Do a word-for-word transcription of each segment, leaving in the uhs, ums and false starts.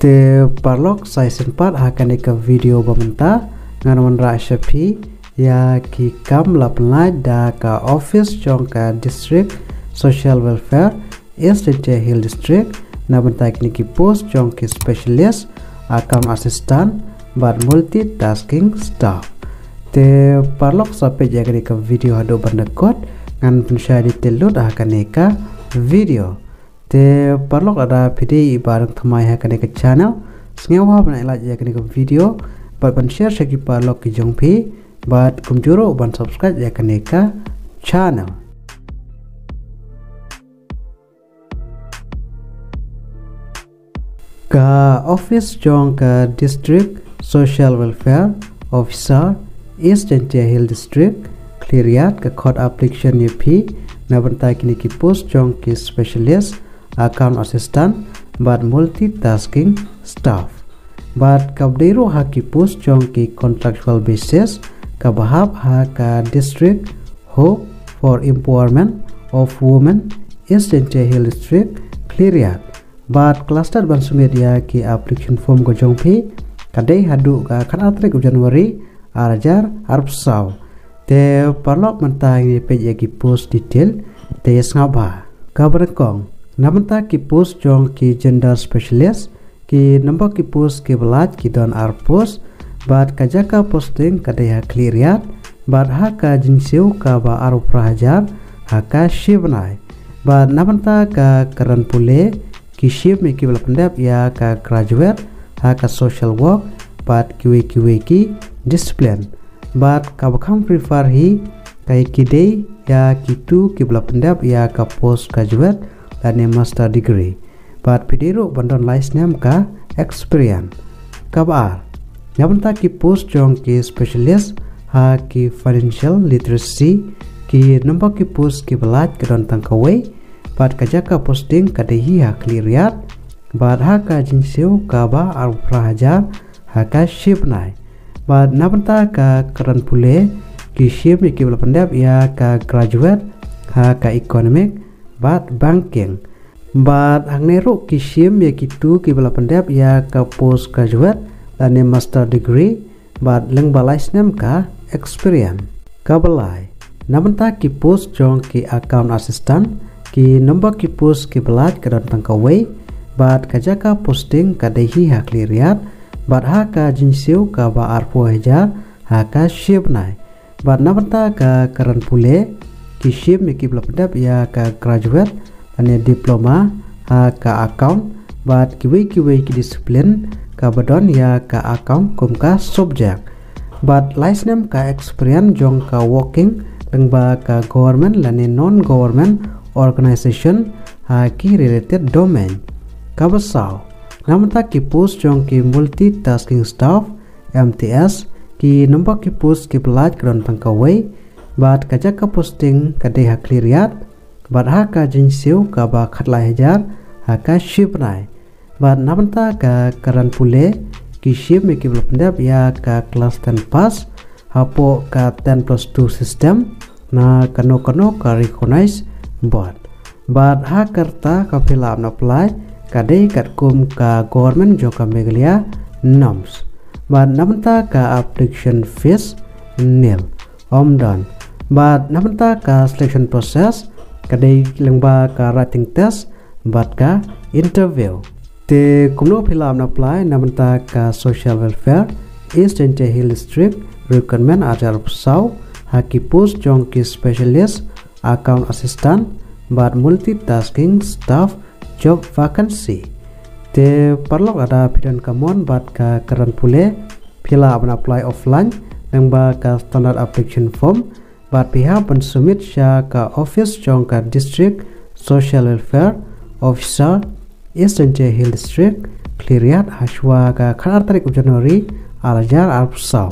Te paralok, sa shisien pat ha kane ka video ba mynta ngan wanrah sha phi ïa ki kam la pynlait da ka office jong ka District Social Welfare, East Jaintia Hills District, na bynta kine ki post jong ki specialist, account assistant bad multitasking staff. Te paralok, sa peit ïa kane ka video haduh ban da kut, ngan pynshai detail lut ha kane ka video. Te paralok, lada phi dei i ba dang thymmai ha kane ka channel, sngewbha ban like ïa kane ka video bad ban share sha ki paralok ki jong phi, bad kumjuh ruh ban subscribe ïa kane ka channel. Ka office jong ka District Social Welfare Officer, East Jaintia Hills District, Khliehriat, ka khot application ïa phi na bynta kine ki post jong ki specialist, account assistant bad multitasking staff. Bad kaba dei ruh ha ki post jong ki contractual basis, kaba hap ha ka District Hub for Empowerment of Women, East Jaintia Hills District, Khliehriat. Bad ka last date ban submit ïa ki application form ka jong phi ka dei haduh ka khatar tarik u January, ar hajar arphew saw. Te paralok, mynta ngin peit ïa ki post detail. Te sngewbha. Kaba nyngkong, na bynta ki post jong ki gender specialist, ki nombor ki post kiba lait ki don ar post, bad ka jaka posting ka dei ha Khliehriat, bad ha ka jingsiew kaba arphew phra hajar ha ka shi bnai. Bad na bynta ka kyrdan pule, ki shim ïa kiba la pyndep ïa ka graduate ha ka social work bad kiwei kiwei ki discipline. Bad kaba kham prefer hi ka ïa ki dei ïa kitu kiba la pyndep ïa ka postgraduate lane master degree. Bad phi dei ruh ban don lai snem ka experience. Kaba ar, na bynta ki post jong ki specialist ha ki financial literacy, ki nombor ki post kiba lait ka don tang kawei, bad ka jaka posting ka dei hi ha Khliehriat, bad ha ka jingsiew kaba arphew phra hajar ha ka shi bnai. Bad na bynta ka kyrdan pule, ki shim ïa kiba la pyndep ïa ka graduate ha ka economic bad banking. Bad hangne ruh ki shim ïa kitu kiba la pyndep ïa ka postgraduate lane master degree, bad lyngba lai snem ka experience. Kaba lai, na bynta ki post jong ki account assistant, ki nombor ki post kiba lait ka don tang kawei, bad ka jaka posting ka dei hi ha Khliehriat, bad ha ka jingsiew kaba arphew hajar ha ka shi bnai. Bad na bynta ka kyrdan pule, ki shim ïa kiba la pyndep ïa ka graduate lane diploma ha ka account, bad kiwei kiwei ki discipline kaba don ïa ka account kum ka subject. Bad lai snem ka experience jong ka working lyngba ka government lane non-government organization ha ki related domain. Kaba saw, na bynta ki post jong ki multitasking staff, M T S, ki nombor ki post kiba lait ka don tang kawei, bad ka jaka posting ka dei ha Khliehriat, bad ha ka jingsiew kaba khatlai hajar ha ka shi bnai. Bad na bynta ka kyrdan pule, ki shim ïa kiba la pyndep ïa ka class ten pass hapoh ka ten plus two system na kano kano ka recognized board. Bad ha ka rta kaba phi lah ban apply ka dei katkum ka government jong ka Meghalaya norms. Bad na bynta ka application fees, nil, ym don. Bad na bynta ka selection process ka dei lyngba ka writing test bad ka interview. Te kumno phi lah ban apply na bynta ka Social Welfare, East Jaintia Hills District, Recruitment ar hajar arphew saw, ha ki post jong ki specialist, account assistant bad multitasking staff job vacancy. Te paralok, lada phi don ka mon bad ka kyrdan pule, phi lah ban apply offline lyngba ka standard application form, bad phi hap ban submit sha ka office jong ka District Social Welfare Officer, East Jaintia Hills District, Khliehriat, hashwa ka khatar tarik u January, ar hajar arphew saw.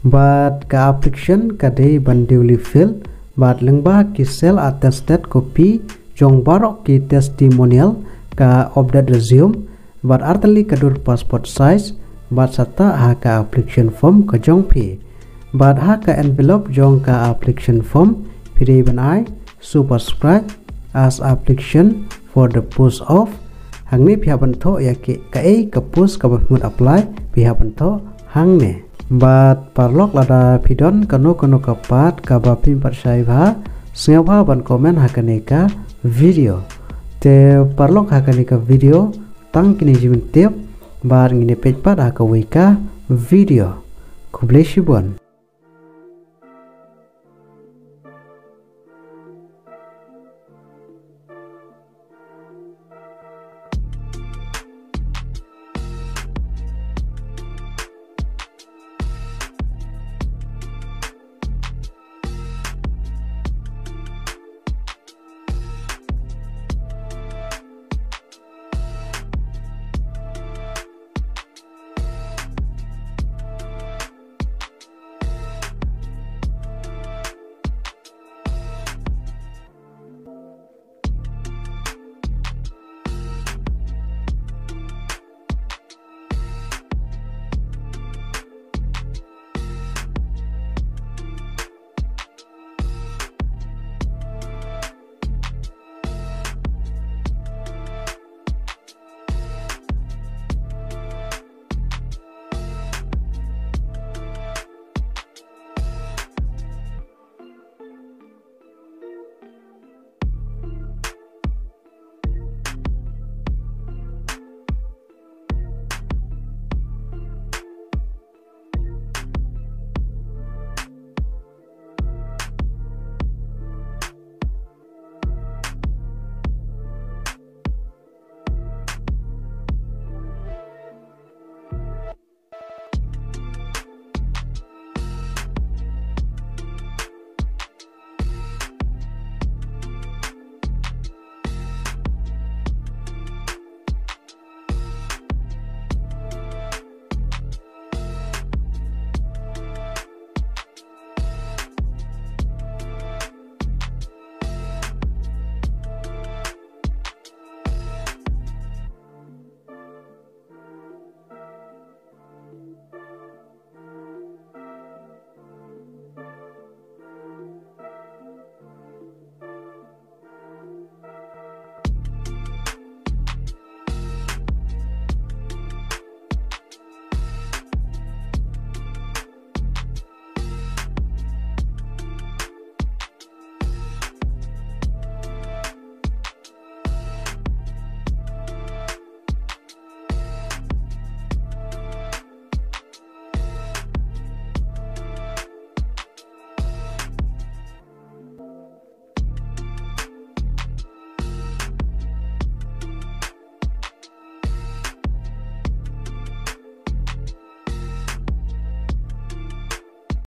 Bad ka application ka dei ban duly filled, bad lyngba ki self attested copy jong baroh ki testimonial, ka updated resume, bad artylli ka dur passport size, bad sata ha ka application form ka jong phi. Bad ha ka envelope jong ka application form phi dei ban ai superscribe as application for the post of Hangne phi hap ban thoh ïa ki, kaei ka post kaba phi mut apply, phi hap ban thoh hangne. Bad paralok, lada phi don kano kano ka part kaba phim pat shai bha, sngewbha ban comment ha kane ka video. Te paralok, ha kane ka video tang kine jingmyntip, bad ngin ïa peit pat ha kawei ka video. Khublei shibun.